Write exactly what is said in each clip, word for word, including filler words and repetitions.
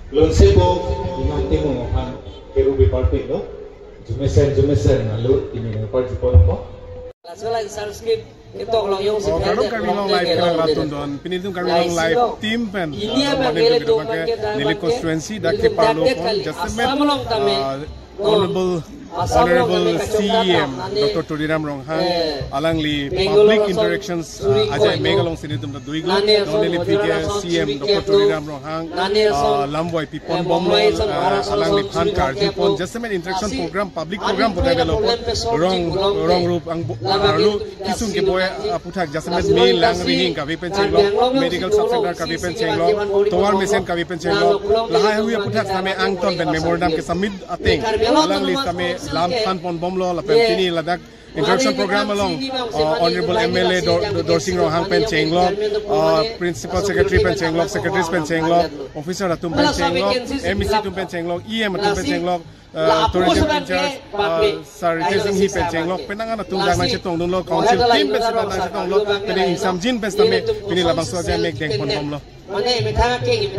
Lunsepo Imam Timung aphan kerubi parpik lo. Jumesen, jumesen, alo, ini nang parjupon ko. Laso la Sanskrit ketok long yong si Oh, Karbi Anglong Live kelang ratun don. Pini itum Karbi Anglong Live team pen, ah, India pen neli constituency dak keparlo pon, jasemet, ah, Honorable, Honorable C E M Doctor Tuliram Ronghang, alangli public interactions, ah, ajai mega long sini itum ta duiglo, neli P K C E M Doctor Tuliram Ronghang, ah, lamvoi pipon bomlo, ah, alangliphan karjupon, jasemet interaction program, public program pu ta avelo, rong, rong rup ang bu-, arlo, kisung keboi aputhak jasemet me lang rihing kave pen chenglok, medical sub center kave pen chenglok, tovar mesen kave pen chenglok, lahai hui aputhak same angton pen memorandum ke submit ateng, alangli same lam than pon bomlo lapen pini ladak interaction program along, uh, Honorable M L A Dor-, Dor-, Dorsing Ronghang pen chenglok, uh, Principal Secretary pen chenglok, Secretaries pen chenglok, officer atum pen chenglok, M E C atum pen chenglok, E M atum pen chenglok, uh, tourism in charge, uh, Sir Ritesh Enghi pen chenglok, penang an atum dak nangchetongdunlo, council team pen sita nangchetonglo, pini ingsamjin pen sitame, pini labangso ajai mek deng pon bomlo. Mane methang ke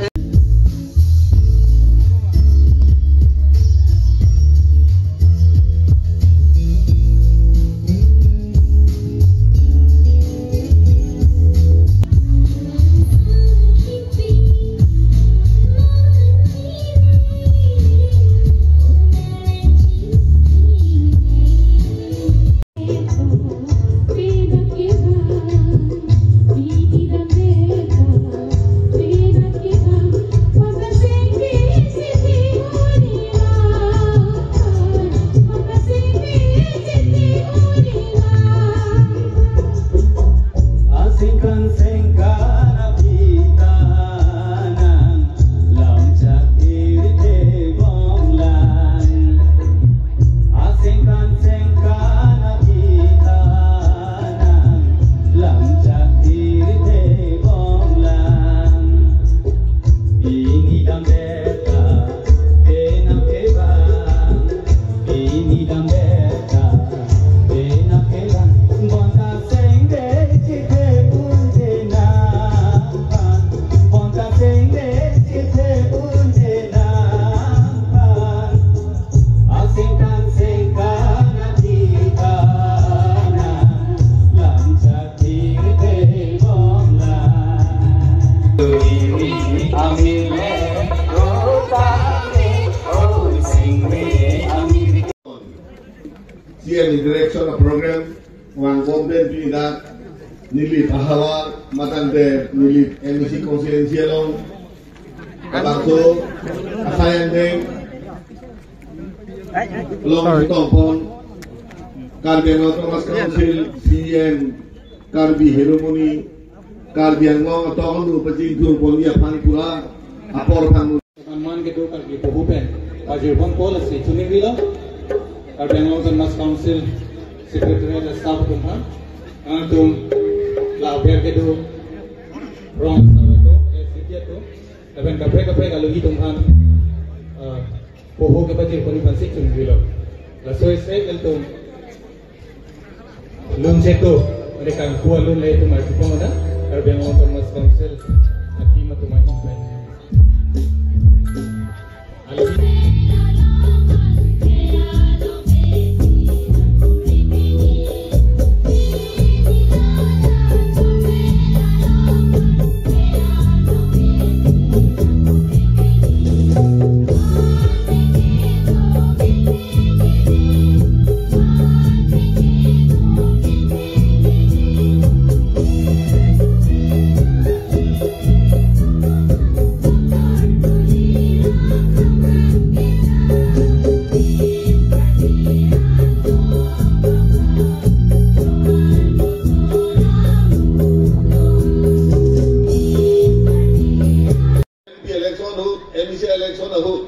C M interaction program vang bompen pini dak neli ahavar mate neli M E C constituency along labangso asai angdeng long tongpon Karbi Anglong Autonomous Council C E M Karbi Heromoni Karbi Anglong atong nu pachingthur ponji aphan pura apor aphan. Kaman kedo Karbi poho pen pajirpon po lasi chuningri lo. Karbi Anglong Autonomous Council Secretariat staff atum aphan, atum la ber kedo rong sawato, eh, siti atum, lapen kaprek kaprek alohi atum aphan, eh, poho kepajirpon aphan si chuningri lo. Laso isi ilitum lunsepo, mereka kuat lun le atum arjupon da, Karbi Anglong Autonomous Council, atum atum ahin pen. M P election ahut, M E C election ahut,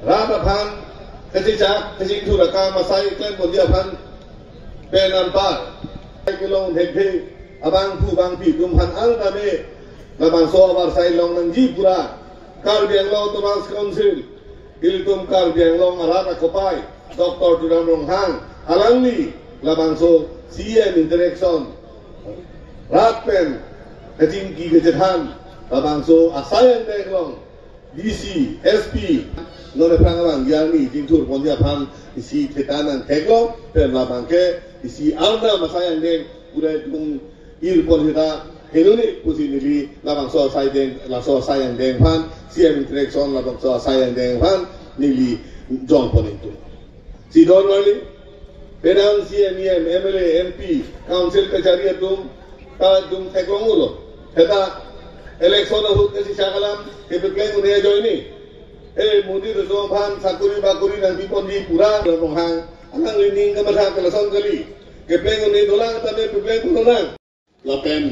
rat aphan kachechak kachingthur akam asai klem ponji aphan pen anpar kelong thekthe abangphu bangpi atum aphan ang tame labangso avarsai long nangji pura Karbi Anglong Autonomous Council ilitum Karbi Anglong arat akopai Doctor Tuliram Ronghang alangli labangso C E M interaction rat pen Kachingki kachethan labangso asai angdeng along D C, S P, non aphrang abang arni chingthur ponji aphan isi theta nangtheklong, pen labang ke isi arnam asai angdeng pura tung ir pon hita henoni pusi neli labangso asai deng, laso asai angdeng aphan C M interaction labangso asai angdeng aphan neli jong pon itu. Si don wali, penang C M, E M, M L A, M P, council kachari atum, ta atum theklong ulo. Heta election ahut ke si chakalam, ke pepleng un-e ajoine. Eh, Modi resong aphan sakuri bakuri nangpi ponji pura, Ronghang, alangli ning kamatha ke lason kali. Kepleng un-e dolang tame pepleng pun dolang. Lapen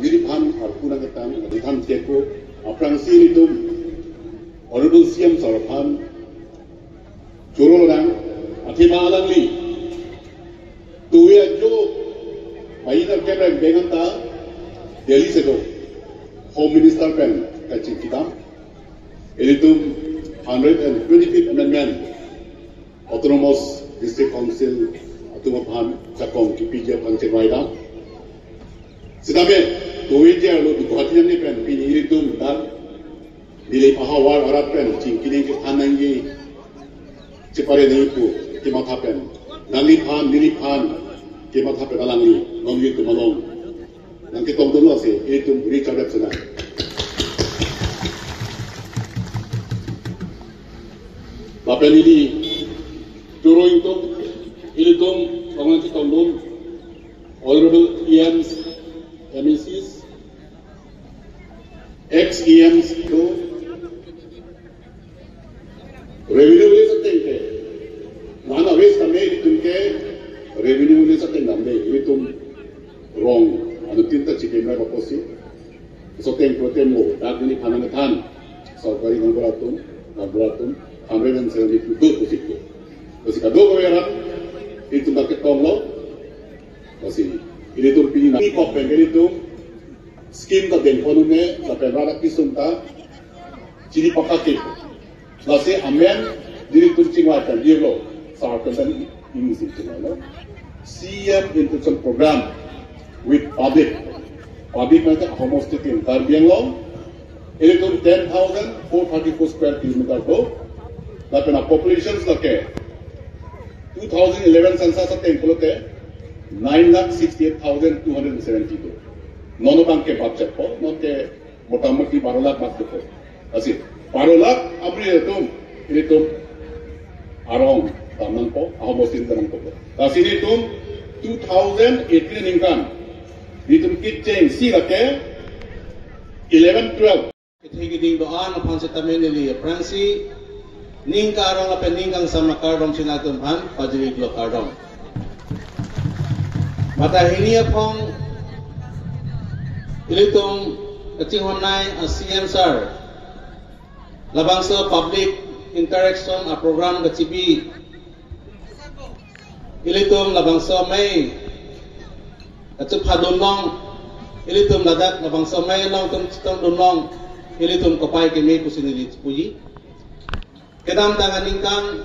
neliphan arpu nangkethan, neliphan cheko, aphrangsi nelitum Honorable C M sir aphan choro nang, athema alangli tuwe ajo, bayi nangkebreng bengan ta Delhi sedo Home Minister pen kachingki dam. Ilitum hundred and twenty-fifth amendment Autonomous District Council atum aphan jakong kipiji aphan chingvaidam. Sitame, tuwe je arlo Guwahati nangji pen pini ilitum dan Nilip ahavar arat pen chingki nangji, than nangji, chepare nangji pu kematha pen, nangliphan, neliphan kematha pen alangli non ilitum along nangketong dolo, lasi ilitum reach out sena. Lapen ili choro ingtung, ilitum, kong nangchetongdun, Honorable E Ms, M A Cs, ex E Ms do, revenue village ateng ke, mana village kami ilitum ke revenue village ateng damde, ilitum rong, anuttin ta chikim rai baposi. So tem pro tem mo, dak neliphan nangthan, sorkari gaonbura atum, gaonbura atum, hundred and seventy-two do pusi ko. Pusi kado ko yaran, ilitum dak ketonglo, pusi, ilitum pini nangpi kok pen ilitum, scheme ta dengpon un-e, lapen rat api sum ta chini pakake. Lasi amen, nelitum chingvai pen dilo, sar pen pen isi chingvailo. C M Interaction Program with public. Public mane ahomostiti Karbi Anglong. Ilitum ten thousand four thirty-four square kilometer do. Lapen a population lake two thousand eleven census ateng pulote nine lakh sixty-eight thousand two hundred and seventy do. Non abang ke bachak po, non ke motamoti baro lakh bak do. Lasi baro lakh abri atum, ilitum arong dam nangpo, ahomosti dam nangpo. Lasi nelitum two thousand eighteen aningkan, nelitum kechengsi lake eleven twelve. Kethe keding do-an aphan setame neli aphrangsi ning karong lapen ning kangsam akardom si nangtum aphan pajir-iklo, kardom. Matha hini aphong ilitum kachinghonnei a C M sir labangso public interaction a program kachibi, ilitum labangso amei kachepadun long, ilitum ladak labangso amei along atum chetongdun long, ilitum kopai keme pusi neli chipuji. Kedamtang aningkan,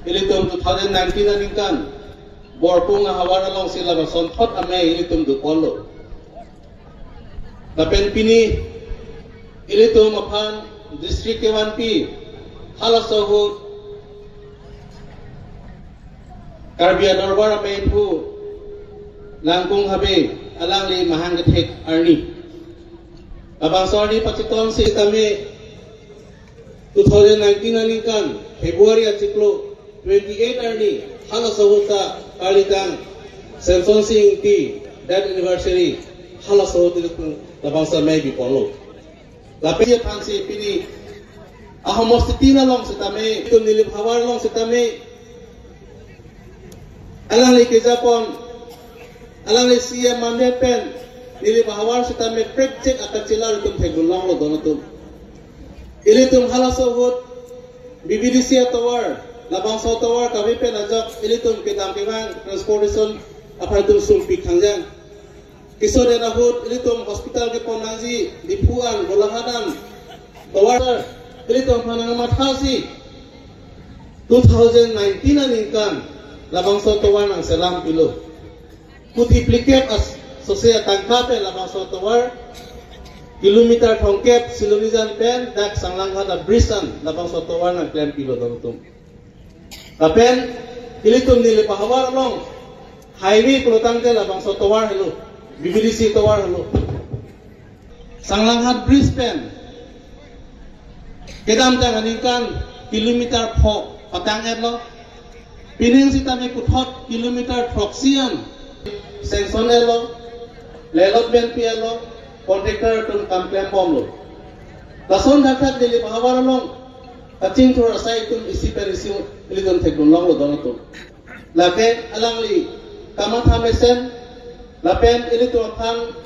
ilitum two thousand nineteen aningkan, Borpung ahavar alongsi labangson thot amei ilitum doponlo. Lapen pini, ilitum aphan district kevanpi, halaso ahut Karbi Adorbar ameiphu Langkung Habe alangli mahang kethek arni. Labangso arni pachekon setame two thousand nineteen aningkan February achiklo twenty-eight arni halaso ahut ta Karlitang Semsonsing Ingti death anniversary halaso ahut ilitum labangso amei biponlo. Lapen aphansi pini ahomostitin along setame, itum Nilip ahavar along setame, alangli kejapon, alangli C M mandet pen, Nilip ahavar setame prekchek akachelar itum thekdun longlo don atum. Ilitum halaso ahut B B D C atovar, labangso atovar kave pen ajok ilitum kedam kevang transportation aphan itum sumpik thangjang. Keso den ahut ilitum hospital kepon nangji, Diphu an, Golaghat an, tovar ilitum aphan nangmathasi two thousand nineteen aningkan labangso tovar nangselam pilo. Kuti phlikep as Sose atangka pen labangso atovar kilometer thomkep Silorijan pen dak Sanglanghat a-bridge an labangso atovar nangklempilo don atum. Lapen ilitum Nilip ahavar along highway pulotangte labangso atovar helo, B B D C atovar helo. Sanglanghat bridge pen kedamtang aningkan kilometer pho patang-etlo. Pining sitame puthot kilometer throksi an sanction etlo, allotment pi-etlo, contractor atum kam klembomlo. Lason thakthak Nilip ahavar along kachingthur asai atum isi pen isi ilitum thekdunlonglo don atum. Lake alangli kamatha mesen, lapen ilitum aphan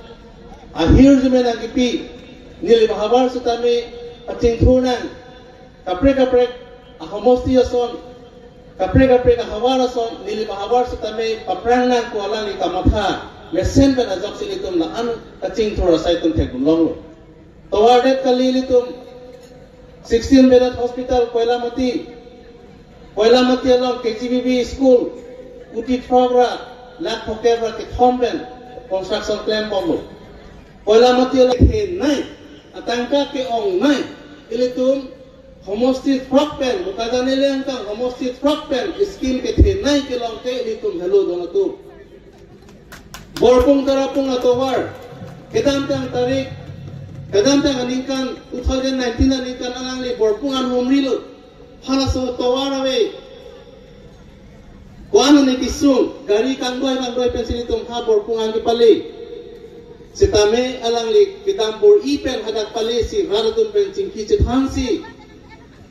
ahirjume nangkipi, Nilip ahavar sitame pachingthur nang, kaprek kaprek ahomosti ason, kaprek kaprek ahavar ason, Nilip ahavar sitame paprang nang pu alangli kamatha mesen pen ajoksi ilitum la-an kachingthur asai atum thekdunlonglo. Tovardet kali ilitum sixteen bedded hospital Koilamati, Koilamati along K G B V school, kuti throk ra lakh phokep ra kethom pen construction klembomlo. Koilamati along kethenei, atangka ke-ongnei, ilitum homosti throk pen, Bokajan Eleng angkang homosti throk pen scheme kethenei kelong ke ilitum helo don atum. Borpung Tarapung atovar, kedamtang tarik, kedamtang aningkan two thousand nineteen aningkan alangli Borpung an humrilo. Halaso atovar ave. Ko-an ani kesung, gari kangdoi kangdoi pensi ilitum ha Borpung an kepale. Sitame alangli kedam bor-i pen hadak pale si rat atum pen chingki chethansi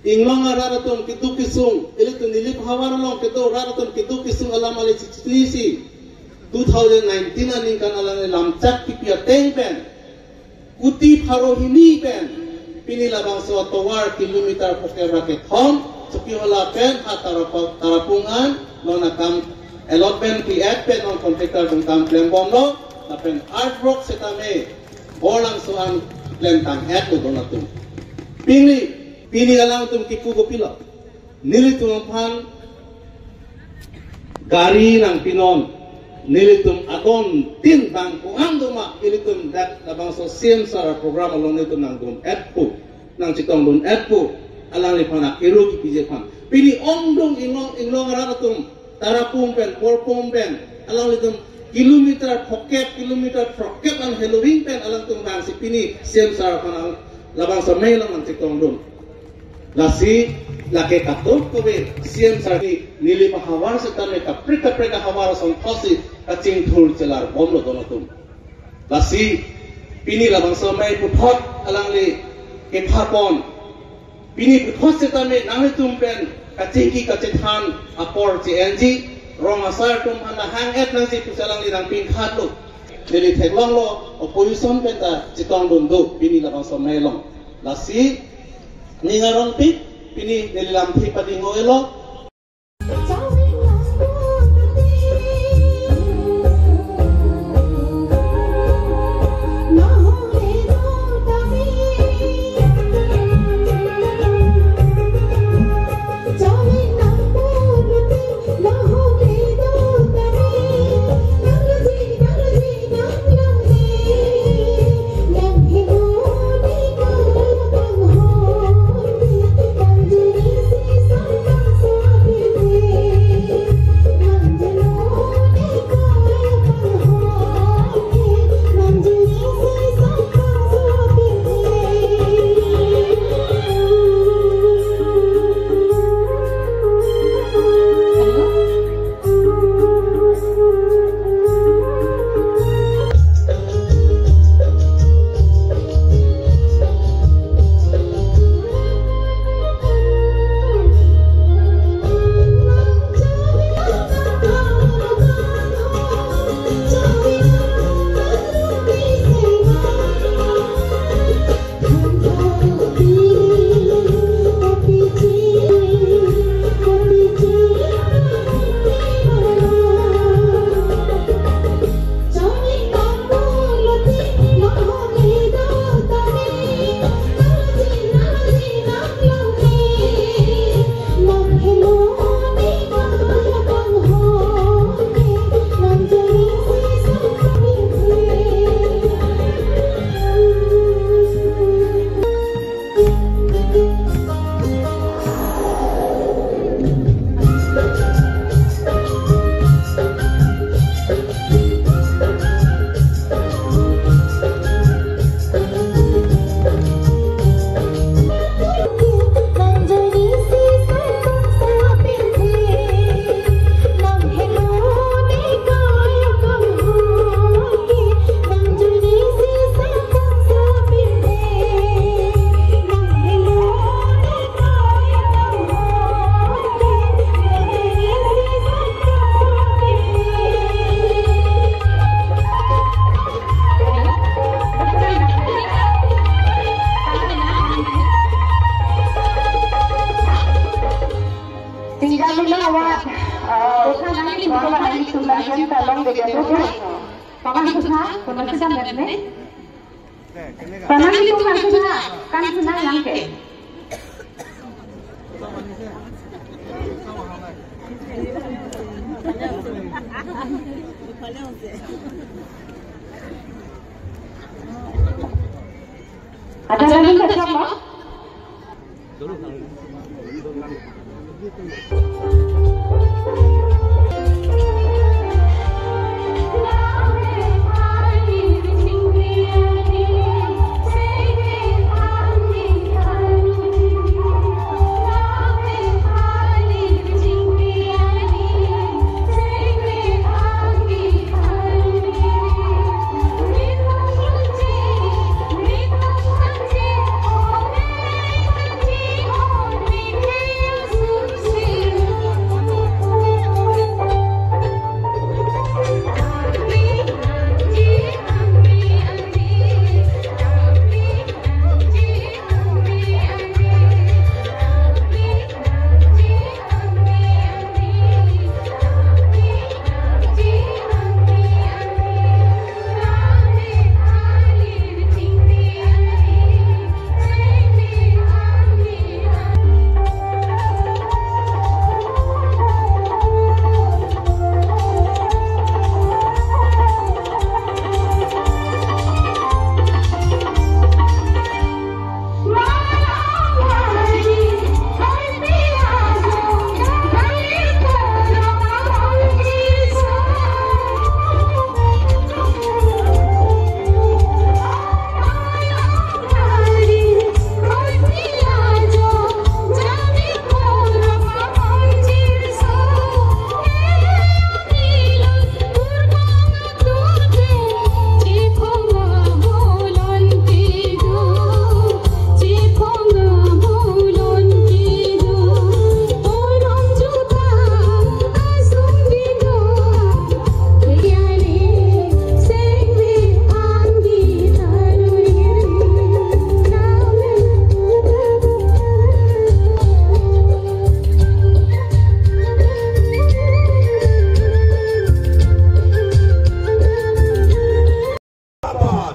inglong arat atum keduk kesung, ilitum Nilip ahavar along kedo rat atum keduk kesung alam ale chichinisi. Two thousand nineteen aningkan alangli lamchak kipi ateng pen kuti pharo hini pen pini labangso atovar kilometer phokep ra kethom Chokihola pen ha Tarapa-, Tarapung an non akam allotment pi-et pen non contractor atum kam klembomlo, lapen earthwork sitame Borlangso an klem tang-etlo don atum. Pini, pini alangtum kipu kopilo? Nelitum aphan gari nangpinon, nelitum adontin bang ko-an doma, ilitum dak labangso C M sir program along nelitum nangdun-etpo, nangchetongdun-etpo, alangliphan akero kipiji aphan. Pini ongdung inglong, inglong arat atum, Tarapung pen, Borpung pen, alanglitum kilometer phokep, kilometer throkkep an heloving pen alangtum bangsi pini C M sir aphan labangso amei along nangchetongdun. Lasi lake katok kave C M sir ni Nilip ahavar setame kaprek kaprek ahavar asong thotsi kachingthur chelarbomlo don atum. Lasi pini labangso amei puthot alangli kephapon. Pini puthot setame nanglitum pen kachingki kachethan apor che-enji, rong asar atum aphan hang-et nangji pusi alangli nangpinkhatlo. Neli theklonglo, opposition pen ta chetongdun do pini labangso amei along. Lasi ning arongpik, pini neli lamthe pading-o-etlo. Kamet ne? Panang itu kan sudah, kan sudah yang ke. Ada lagi tak siapa?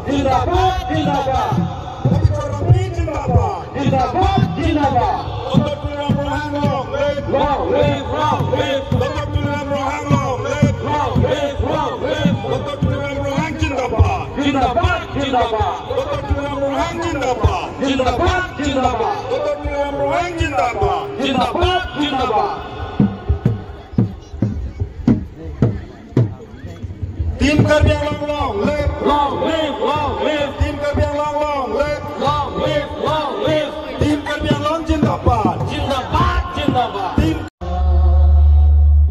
Zindabad, zindabad. Bhabisya Rongpi zindabad. Zindabad, zindabad. Doctor Tuliram Ronghang long live. Long live, long live. Doctor Tuliram Ronghang long live. Long live, long live. Doctor Tuliram Ronghang zindabad. Zindabad, zindabad. Doctor Tuliram Ronghang zindabad. Zindabad, zindabad. Doctor Tuliram Ronghang zindabad. Zindabad, zindabad. Team Karbi Anglong long live. Long live, long live. Team Karbi Anglong long live. Long live, long live. Team Karbi Anglong zindabad. Zindabad, zindabad. Team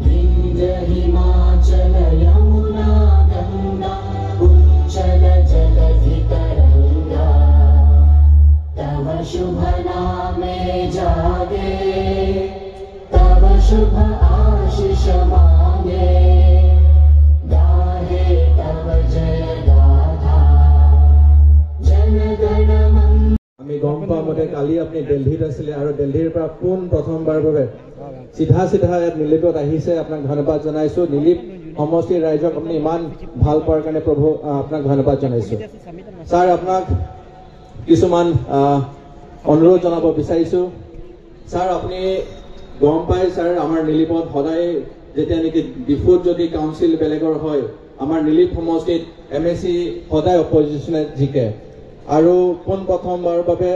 Vindhya हिमाचल यमुना गंगा उच्छल जलधि तरंगा। तव शुभ नामे जागे, तव शुभ आशीष मांगे, गाहे तव जय गाथा। जन गण मंगल আমি গম পোৱা মতে কালি আপুনি দিল্লীত আছিলে আৰু দিল্লীৰ পৰা পোন প্ৰথমবাৰ বাবে চিধা চিধা ইয়াত নিলিপত আহিছে। আপোনাক ধন্যবাদ জনাইছো। নিলিপ সমষ্টিৰ ৰাইজক আপুনি ইমান ভাল পোৱাৰ কাৰণে প্ৰভু, আহ, আপোনাক ধন্যবাদ জনাইছো। ছাৰ, আপোনাক কিছুমান, আহ, অনুৰোধ জনাব বিচাৰিছো। ছাৰ, আপুনি গম পায় ছাৰ, আমাৰ নিলিপত সদায় যেতিয়া নেকি ডিফুত যদি কাউন্সিল বেলেগৰ হয়, আমাৰ নিলিপ সমষ্টিত এম এ চি সদায় অপজিশ্যনে জিকে। আৰু পোন প্ৰথমবাৰৰ বাবে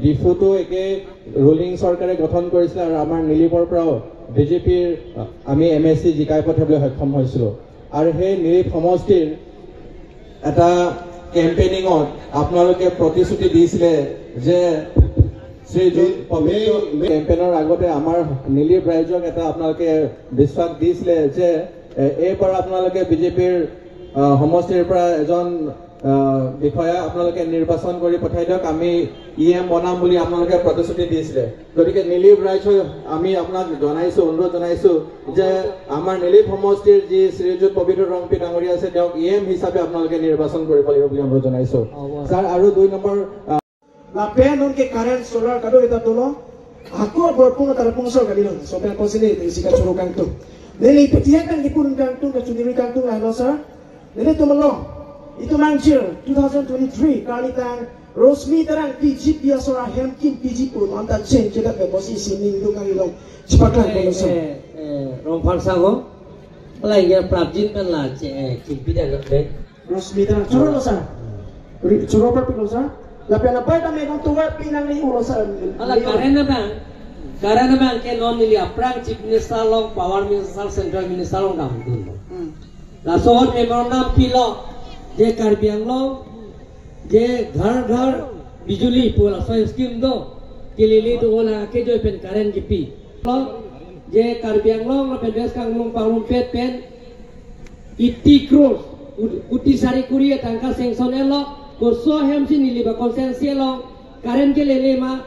ডিফুতো একে ৰুলিং চৰকাৰে গঠন কৰিছিলে আৰু আমাৰ নিলিপৰ পৰাও বি জে পিৰ আমি এম এ চি জিকাই পঠাবলৈ সক্ষম হৈছিলো। আৰু সেই নিলিপ সমষ্টিৰ এটা কেম্পেইনিঙত আপোনালোকে প্ৰতিশ্ৰুতি দিছিলে যে শ্ৰীযুত পবিত্ৰ কেম্পেইনৰ আগতে আমাৰ নিলিপ ৰাইজক এটা আপোনালোকে বিশ্বাস দিছিলে যে, এ, এইবাৰ আপোনালোকে বি জে পিৰ, আহ, সমষ্টিৰ পৰা এজন, আহ, বিষয়া আপোনালোকে নিৰ্বাচন কৰি পঠাই দিয়ক, আমি ই এম বনাম বুলি আপোনালোকে প্ৰতিশ্ৰুতি দিছিলে। গতিকে নিলিপ ৰাইজ হৈ আমি আপোনাক জনাইছো, অনুৰোধ জনাইছো যে আমাৰ নিলিপ সমষ্টিৰ যি শ্ৰীযুত পবিত্ৰ ৰংপি ডাঙৰীয়া আছে, তেওঁক ই এম হিচাপে আপোনালোকে নিৰ্বাচন কৰিব লাগিব বুলি অনুৰোধ জনাইছো। হ'ব। ছাৰ, আৰু দুই নম্বৰ, আহ, Lapen non ke current solar kado kita tolo. Ako borpung na tarpung sol kali non. So pen konsili isi kachuru kangtung. Neli petiya kan dipun kangtung, kachuniri kangtung lah lo sir. Neli tumelo. Itum angjir two thousand twenty-three karnitang Rosmi Terang P G P asor ahem kim P G pu non ta cheng kedak ke bosi sining dukang ilong chepaklang Eh, kono sa. eh, eh, Rongphar sang ho. Pala ingya prapjin pen la che, eh, kimpi dan dok dek. Rosmi Terang choro lo sa. Ri- Choro per pik lo sa. Lapen apai tame nong tuwar pinang ni ulo sa. Ala Ni- current abang. Current abang ke non neli aphrang Chief Minister along, Power Minister, Central Minister along damdun. Hmm. Laso ahut memorandum pilo, je Karbi Anglong, je Ghar Ghar Bijuli pu laso scheme do, kelele do-o lang akejoi pen current kipi. Lo, je Karbi Anglong lapen West Karbi Anglong pangrumpet pen eighty crores, kut-, kuti sari kuri atangka sanction elo, koso ahemsi neli ba constituency along current kelele ma,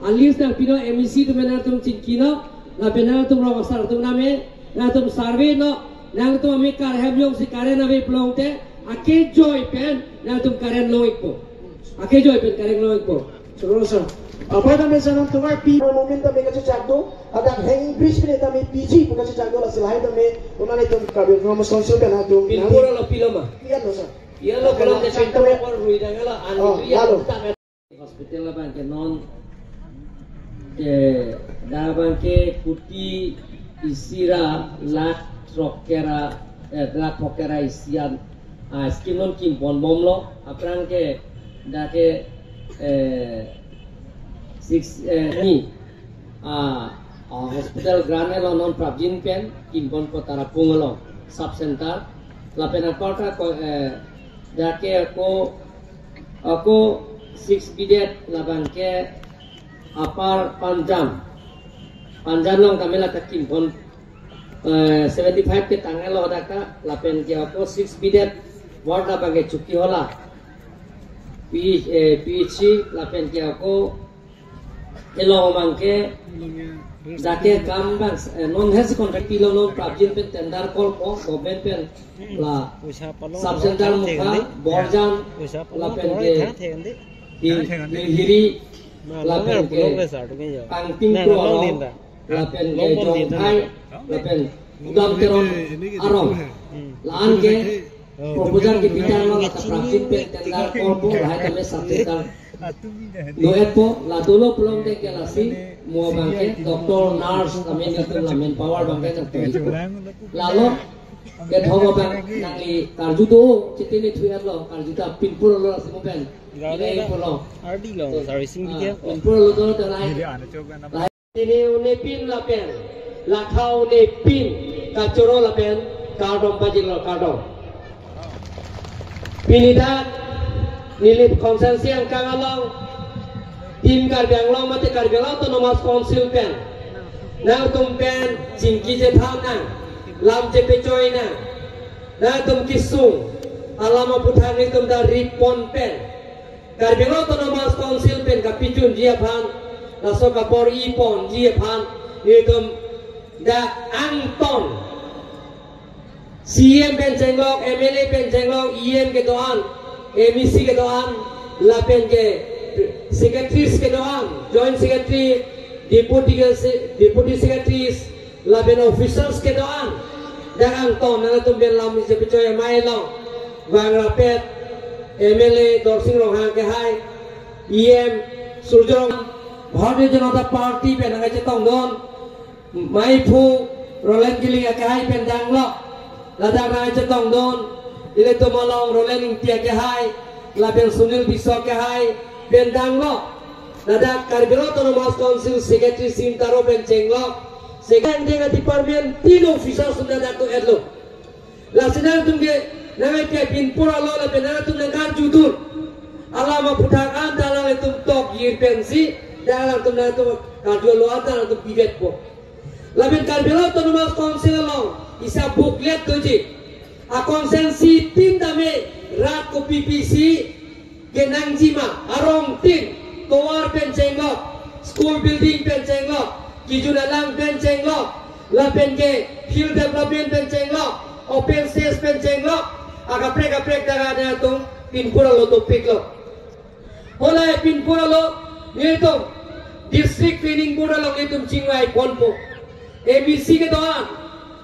at least nangpino M A C atum nangtum chingkino, lapen nangtum rong asar atum name, nangtum survey no, nangtum amekar hem jongsi current ave pulote, akejoi pen nangtum current long-ikpo. Akejoi pen current long-ikpo. Choro sir. Apai tame sa nong tuwar pi moment tame kachechak do, adak hanging bridge pen tame P G pu kachechak do, lasi lahai tame, unani tum Karbi Autonomous Council pen atum. Pinpur alo pilo ma? Iya lo sir. Iya lo, kalau ke pinpur alo rui dang alo, an Oh, iya lalo. Tame. Hospital abang ke non ke da abang ke kuti isi ra lakh throk kera, eh, lakh throk kera isi an, ah, scheme non kimpon bomlo, aphrang ke da ke, eh, six, eh, ni, ah, ah, hospital grant elo non prapjin pen kimpon po Tarapung along sub center, lapen apar ta ko, eh, da ke ako, ako six bedded labang ke apar Panjan. Panjan along kami la ta kimpon, eh, seventy five ke tanglo dak ta, lapen ke ako six bedded ward labang ke Chokihola P H, eh, P H C, lapen ke ako along abang ke da ke kam abang, eh, non health contract pilo, non prapjin pen tender call po, government pen la sub center Mukha, Borjan, lapen ke Hi-, Hi-, Hiri, lapen ke Kangping Pro arong, lapen ke Jongthai, lapen Udam Teron arong. La-an ke proposal ke bitar lo, la ta prapjin pen tender call po, lahai tame sub center do-etpo, la dolo pulote ke lasi mo abang ke doctor, nurse, tame nelitum la manpower abang ke nangtoi. Lalo kethom abang nangli karju do, chitini thuya lo, karju ta pinpur lo lasi mo pen. Ine pulo. Ardi lo, servicing Ah, dia. Pinpur lo do ta lahai. Pini unepin lapen, lakha unepin, kachoro lapen, kardom pajirlo, kardom. Pini dak, neli constituency angkang along, Team Karbi Anglong mate Karbi Anglong Autonomous Council pen, nangtum pen, chingki chethan nang, lam chepechoi nang, nangtum kesung alam aputhak nelitum ta ripon pen, Karbi Anglong Autonomous Council pen kapachunji aphan, laso kabor-iponji aphan, nelitum dak angton C E M pen chenglok, M L A pen chenglok, E M kedo-an, M E C kedo-an, lapen ke secretaries kedo-an, joint secretary, deputy, deputy secretaries, lapen officers kedo-an, dak angton nangtum pen lam chepechoi amei along, vang rapet, M L A Dorsing Ronghang kehai, E M Surjya Ronghang, Bharatiya Janata Party pen nangkachetongdun, maiphu Roland Killing akehai pen danglo, ladak nangkachetongdun, ilitum along Roland Ingti akehai, lapen Sunil Biso akehai pen danglo. Ladak Karbi Anglong Autonomous Council Secretary Sim Taro pen chenglok. Second ding department tin officer sunda dak do-etlo. Lasi nangtum ke, nangtum ke pinpur alo lapen nangtum nangkarjudun. Alam aputhak anta nangtum tok yir pensi, dak nangtum nangtum karju lo anta nangtum bivetpo. Lapen Karbi Anglong Autonomous Council along, isa booklet doji. A constituency tin tame rat kopi pisi kenangji ma, arong tin, tovar pen chenglok, school building pen chenglok, kijun alang pen chenglok, lapen ke field development pen chenglok, open space pen chenglok, akaprek kaprek dak nangtum pinpur alo dopiklo. Halahai pinpur alo, nelitum District Planning Board along nelitum chingvaiponpo. M E C kedo-an,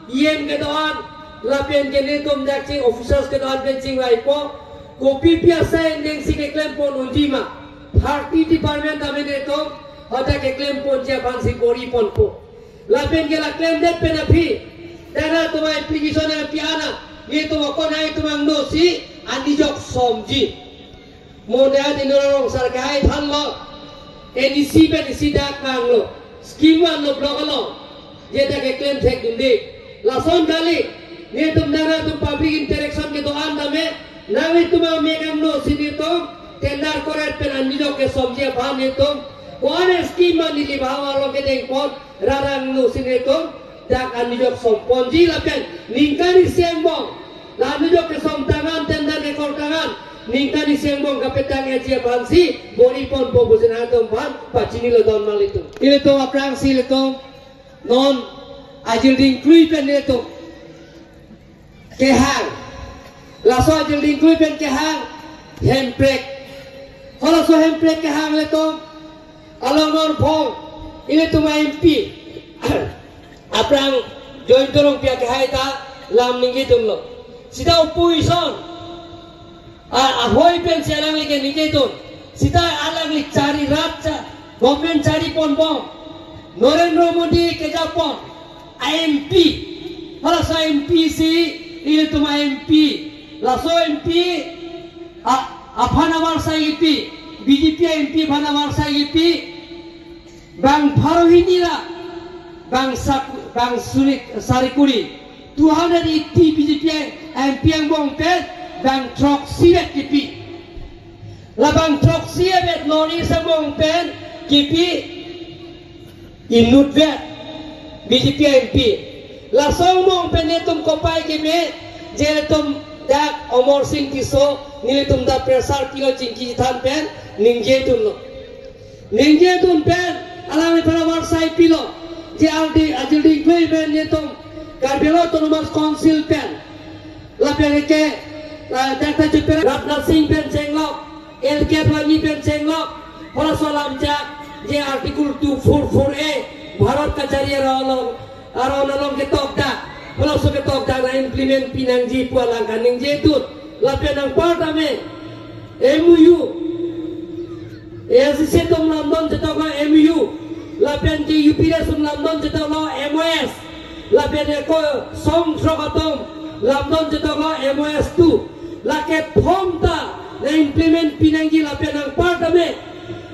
E M kedo-an, lapen ke nelitum dak ching officers kedo-an pen chingvaipo. Kopi pi asai neng si keklem pon unji ma? Party department tame netum hadak keklem ponji aphan si bor-i ponpo. Lapen ke la klemdet pen aphi, dana tuma application aphi ana, netum akon ai tuma angno si anijok somji. Mo dana Dino Rong sar ke hai thanlo, N E C pen isi dak vanglo, scheme vanlo block along, je dak keklem thekdunde. Lason kali, netum dana tum public interaction kedo-an tame, nangtum amek angno si netum tender koret pen anijok kesomji aphan netum ko-an scheme ma neli bahwa along kedeng pon, rarang angno si netum dak anijok somponji lapen ningkan isi angbong la anijok kesom tangan, tender kekor tangan, ningkan isi angbong kapetang eji aphan si bor-i ponpo pusi nangtum aphan pachinilo don malitum. Ilitum aphrangsi ilitum non ajilding klui pen ilitum kehang. Laso ajilding klui pen kehang hemprek. Halaso hemprek kehang ilitum along non phong ilitum M P aphrang Jayanta Rongpi akehai ta lam ningjedunlo. Sita opposition a, ahoi pen si alangli keningjedun. Sita alangli chari rat cha, government chari ponbom. Narendra Modi kejapon a M P. Halaso M P si ilitum a M P. Laso M P a, aphan avarsai kipi, B J P M P aphan avarsai kipi, bang pharo hini ra, bang sak-, bang suri-, sari kuri, two hundred eighty B J P M P angbong pen bang throksi vet kipi. La bang throksi vet lori angbong pen kipi inut vet B J P M P. Laso angbong pen netum kopai keme, je netum dak Amarsing Tisso, nelitum ta pressure pilo chingki than pen ningjedunlo. Ningjedun pen alangliphan avarsai pilo, je aldi ajilding klui pen netum Karbi Anglong Autonomous Council pen lapen ke, ah, Doctor Chupera Rajnath Singh pen chenglok, L K Advani pen chenglok, halaso alam chak, je Article two four four A, Bharat kachari aron along, aron along ketokdak, halaso ketokdak nang-implement pinangji pu alang kaningjedun, lapen anparta me M O U, A I C C atum lamdon chetoklo M O U, lapen ke U P D S atum lamdon chetoklo M O S, lapen ke ko song throk atum lamdon chetoklo M O S two. Lake phong ta nang-implement pinangji lapen anparta me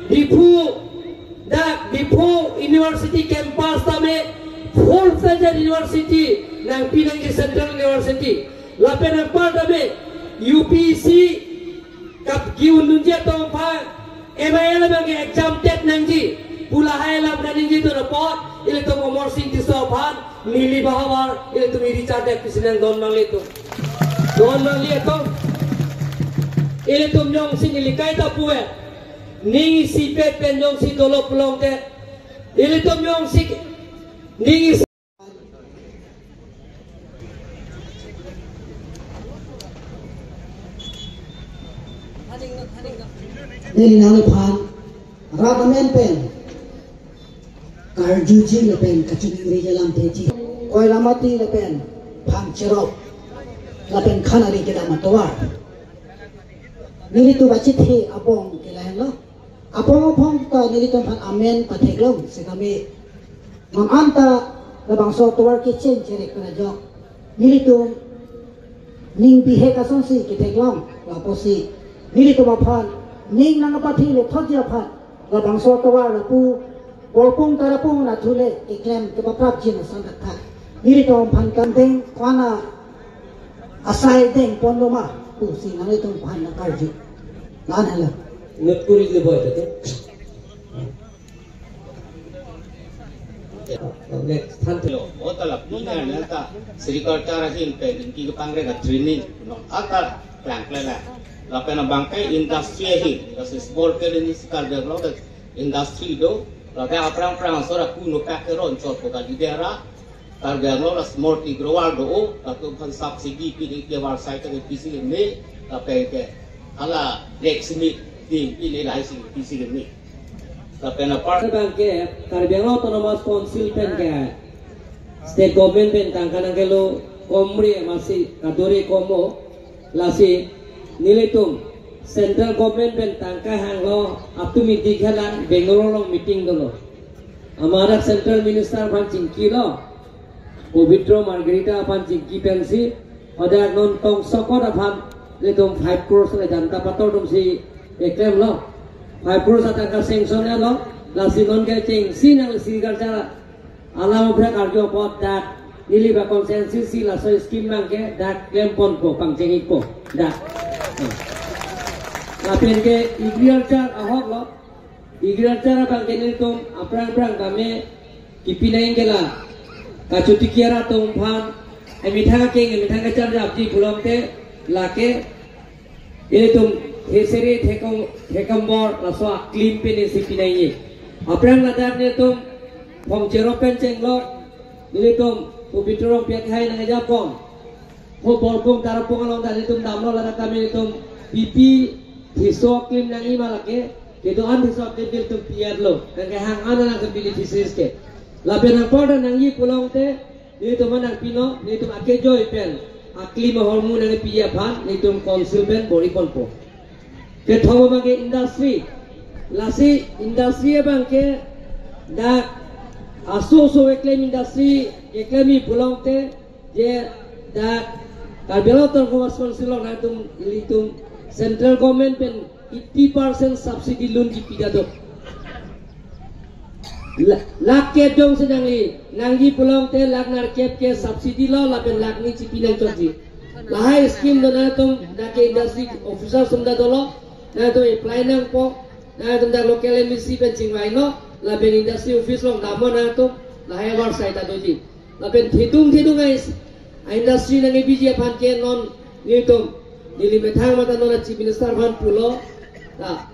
Diphu dak Diphu University campus tame full-fledged university nangpinangji, Central University. Lapen anparta me U P S C kap ki-un dunji atum aphan M I L abang ke exam TET nangji pu lahai alam kaningjedun apot ilitum Amarsing Tisso aphan neli bahavar ilitum iri chardet pusi nangdon nanglitum. Don nanglitum. Ilitum jongsi neli kaita puvet, ning isipet pen jongsi dolo pulote, ilitum jongsi ning isi Neli nangliphan rat amen pen karjuji lapen kachingri alam theji. Koilamati lapen Phangcherok lapen Khanari kedam atovar. Nelitum bachithe abong ke lahenlo. Apong apong ta nelitum aphan amen patheklong sekami. Nang anta labangso tovar kitchen cherek pen ajok nelitum ning bihek asonsi ketheklong, lapusi nelitum aphan ning nangpathi le thotji aphan labangso tovar lapu borpung tarapung nathu le keklem kepaprapji ason thaktha. Nelitum aphan kandeng kwana asai deng ponlo ma pusi nanglitum aphan nangkarju. Lan hala. Nut kuri le boy tete. Next, thank you. Lo, o ta lapu na na ta sericulture ahin pen ning kepangre ka training non ata plang plang na. Lapen abang ke industry ahin, kasi sport ke ini sekar dia lo industry do. Lapen aphrang aphrang sora kuno pakeron sor ko kali dera. Karbi Anglong la small tea grower do-o, latum aphan subsidy pini ke avarsai ta pisi keme, lapen ke hala blacksmith ding pini lahai si pisi keme. Lapen apar abang ke Karbi Anglong Autonomous Council pen ke state government pen tangka nangkelo komre masi kadore komo, lasi Nelitum Central Government pen tangka hanglo, atum idi khalang Bangalore along meeting dolo. Amat dak Central Minister aphan chingkilo, Pabitra Margherita aphan chingki pensi, hadak non tongsokot aphan nelitum five crores le Janata Patar atumsi eklemlo. Five crores atangka sanction lo, lasi non ke chengsi nang agriculture alam aphan karju apot dak neli ba constituency si laso scheme abangke dak klemponpo, pangcheng-ikpo dak. Lapen ke agriculture ahok lo, agriculture abangke nelitum aphrang aphrang kami kipi nangji ke la kachoti kiar atum aphan emethang akeng emethang kacharjapji pulote lake ilitum Heseri Thekom, Thekombor laso aklim pen isi pi nangji. Aphrang ladak nelitum Phongcherop pen chenglok, nelitum Pabitra Rongpi akhei nangkejapon. Ho Borpung Tarapung along ta nelitum damlo, ladak kami nelitum pipi thiso aklim nangji ma lake, kedo-an thiso aklim nelitum pi-etlo. Nangkehang an nang ke beneficiaries ke. Lapen anparta nangji pulote nelitum nangpino, nelitum akejoi pen aklim ahormu nangpiji aphan nelitum council pen bor-iponpo. Kethom abangke industry. Lasi industry abangke dak aso aso eklem industry eklem-i pulote je dak Karbi Anglong Autonomous Council along nangtum ilitum Central Government pen eighty percent subsidy loan kipi dado. La-, lakh kep jongsi nangli nangji pulote lakh nerkep ke subsidy lo, lapen lakh ni chipi nangchotji. Lahai scheme do, nangtum dak ke industry officer atum ta dolo, nangtum apply nangpo, nangtum dak local M D C pen chingvailo, lapen industry office along damnon nangtum, lahai avarsai ta doji. Lapen thedung thedung ai industry nangkepiji aphan ke non nelitum, neli methang mate non Chief Minister aphan pulo, ta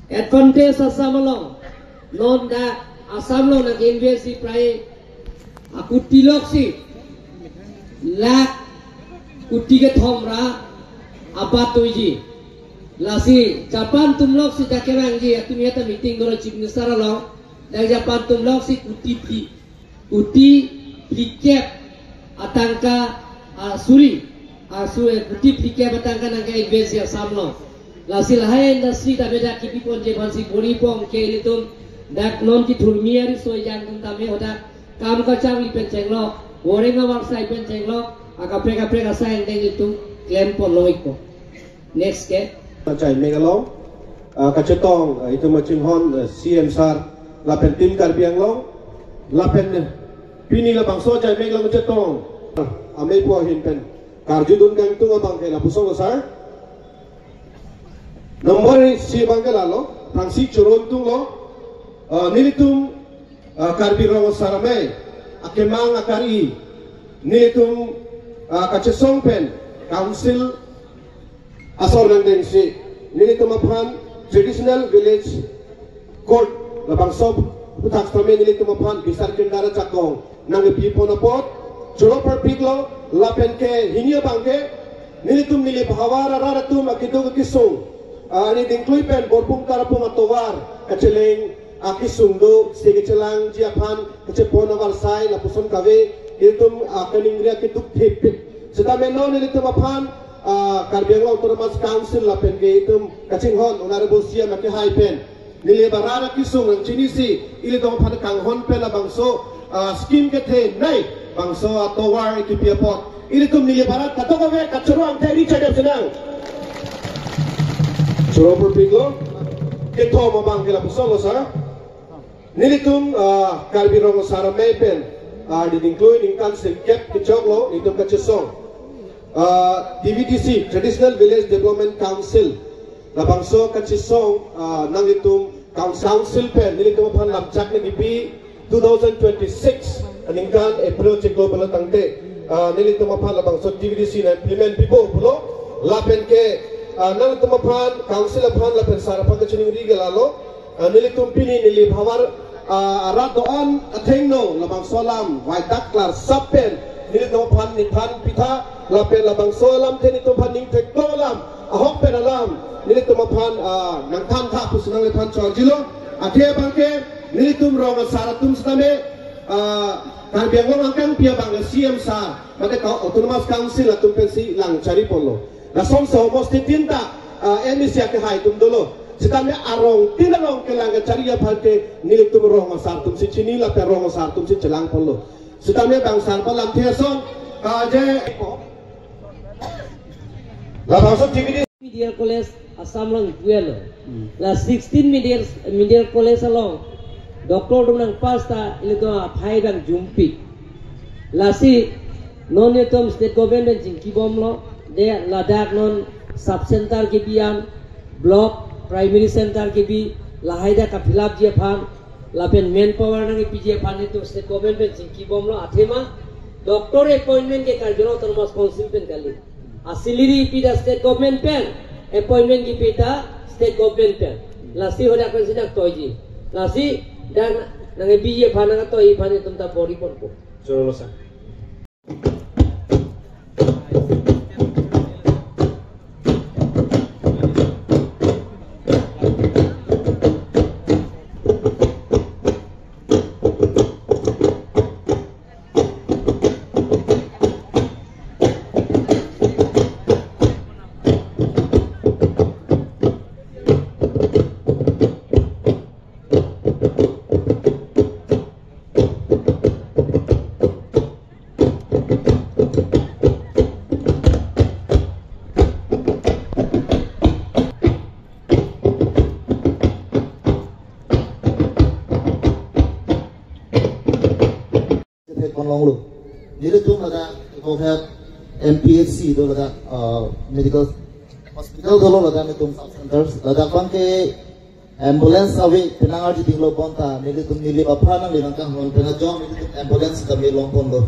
advantage Assam along, non dak Assam along nangke-invest-ji prai akuti loksi lakh kuti kethom ra abat toiji. Lasi Japan atum loksi dak kevangji, atum heta meeting dolo Chief Minister along, dak Japan atum loksi kuti phli, kuti phlikep atangka, ah, suri, ah, suri, kuti phlikep atangka nangke-invest-ji Assam along. Lasi lahai industry ta beda kipiponji aphansi bor-ipo, anke ilitum dak non kethurmi ariso ejang atum tame hadak kam kacharli pen chenglok, boreng avarsai pen chenglok, akaprek kaprek asai angdeng itum klempon long-ikpo. Next ke. Achaimek along, ah, kachetong, ah, itum kachinghon, ah, C M sir, lapen Team Karbi Anglong, lapen, eh, pini labangso achaimek along kachetong, ah, amei pu ahin pen karjudun kangtung abangke lapuson lo sir. Number isi abangke lalo, aphrangsi choro ingtunglo, ah, nelitum, ah, Karbi Rong Asar Amei akemang akari, nelitum, ah, kachesong pen council asor nangdengsi nelitum aphan Traditional Village Code labangso aphuthak sitame nelitum aphan bisar kindara chakong nangpipon apot choro parpiklo. Lapen ke hini abangke nelitum neli bhavar arat atum akeduk akesung, ah, ani dingklui pen Borpung Tarapung atovar kacheleng akesung do, si kachelangji aphan kachepon avarsai lapuson kave ilitum, ah, kaningri akeduk thepik. Sitame non ilitum aphan, ah, Karbi Anglong Autonomous Council lapen ke itum kachinghon Honorable C M akehai pen neli bharat akesung nangchinisi ilitum aphan kanghon pen labangso, ah, scheme kethenei bangso atovar kipi apot ilitum neli bharat kadokave kachoro angthek ri chadep senang. Choro parpiklo, kethom abangke lapuson lo sir. Nelitum, ah, Karbi Rong Asar Amei pen, ah, neli dingklui ningkan sirkep kechoklo itum kachesong, ah, T V D C, Traditional Village Development Council labangso kachesong, ah, nanglitum coun-, council pen nelitum aphan lamchak nangkipi two thousand twenty-six aningkan April chiklo pulo tangte, ah, nelitum aphan labangso T V D C nang-implement pipo pulo. Lapen ke, ah, nangtum aphan, council aphan lapen sir aphan kachiningri ke lalo, ah, nelitum pini neli bhavar, ah, arat do-an athengno labangso alam vaidak klarsap pen nelitum aphan nithan pitha, lapen labangso alamthe nelitum aphan ning theklong alam, ahok pen alam nelitum aphan, ah, nangthantha pusi nangliphan chorjilo. Athe abangke nelitum rong asar atum sitame, ah, Karbi Anglong angkangpi abangke C M sir mate ka Autonomous Council atum pensi lang chariponlo. Lason so mosti tin ta, ah, M A C akehai atum dolo. Sitame arong tin along kelang kachari aphan ke nelitum rong asar atum si chini lapen rong asar atum si chelang ponlo. Sitame bang sar palam the ason, ah, je, labangso T V D. Medical College Assam along pu-etlo. Hmm. La sixteen medical, medical college along doctor atum nangpass ta ilitum aphai abang jumpik. Lasi non itum state government pen chingkibomlo, de ladak non sub center kebi an, block, primary center kebi, lahai dak ka-fill up ji aphan, lapen manpower nangkepiji aphan itum state government pen chingkibomlo, athema doctor appointment ke Karbi Anglong Autonomous Council pen kali. A-salary kipi ta state government pen, appointment kipi ta state government pen. Lasi hadak pen si nangtoiji. Lasi dak nangkepiji aphan nangtoiji aphan itum ta bor-i ponpo. Jolo sa. Thek kon longlo. Nelitum ladak, ko het M P H C do ladak, uh, medical hospital dolo ladak nelitum sub centers. Ladak abang ke ambulance ave, penang arjudinglo bonta, nelitum neli aphan nangli nangkanghon pen ajong nelitum ambulance sitame long ponlo.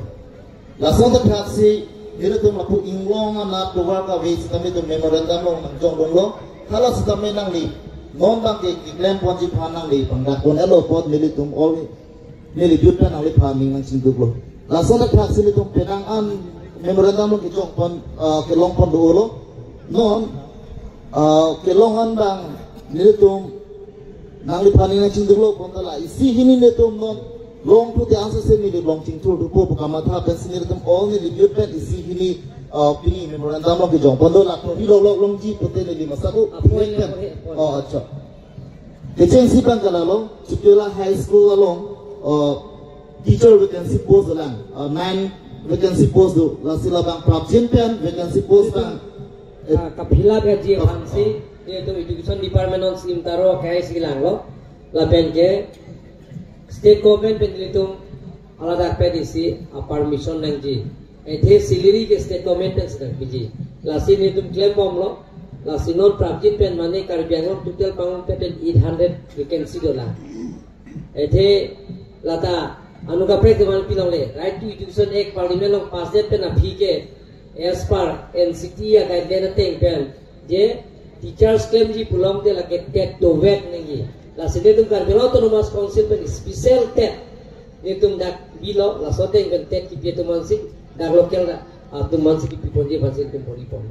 Lason ta thak si, nelitum lapu inglong anat tovar kave sitame itum memorandum along nangjongdunlo. Hala sitame nangli non abang ke keklem ponji aphan nangli pangdak pon-etlo apot nelitum all neli jut pen nangliphan ning nangchingduklo. Lason ta thak si nelitum penang an memorandum along kejong pon, ah, kelong pon dolo. Non, ah, kelong an abang nelitum nangliphan ning nangchingduklo bonta la isi hini nelitum non long pute ansa se neli long chingthur dupo pu kamatha pen si nelitum all neli jut pen isi hini, ah, pini memorandum along kejong pon do la prohi lo lo longji pute neli masaku. Apoi le, apoi, apoi. Oh, acha. Kechengsi abang ke lalo, Chikiola High School along, uh, teacher vacancy post lang, uh, nine vacancy post do, lasi labang prapjin pen vacancy post abang, eh, ah, ka-fill up ji kap- aphan si, ah, itum education department along si imtaro kahai si langlo, lapen ke state government pen itum alada pen isi, ah, permission nangji. Athe salary ke state government pen si nangpiji. Lasi nelitum klembomlo. Lasi non prapjin pen mane Karbi Anglong total pangon pen eight hundred vacancy dolang. Athe lata anu kaprek teman pilongle. Right to Education Act Parliament along pass det pen aphi ke as per N C T a guideline ateng pen je teachers klemji pulote lake TET dovek nangji. Lasi nelitum Karbi Anglong Autonomous Council pen special TET nelitum dak bilo, laso ateng pen TET kipi atum aphan si, dak local dak atum aphan si kipi ponji aphan si nelitum bor-i pon.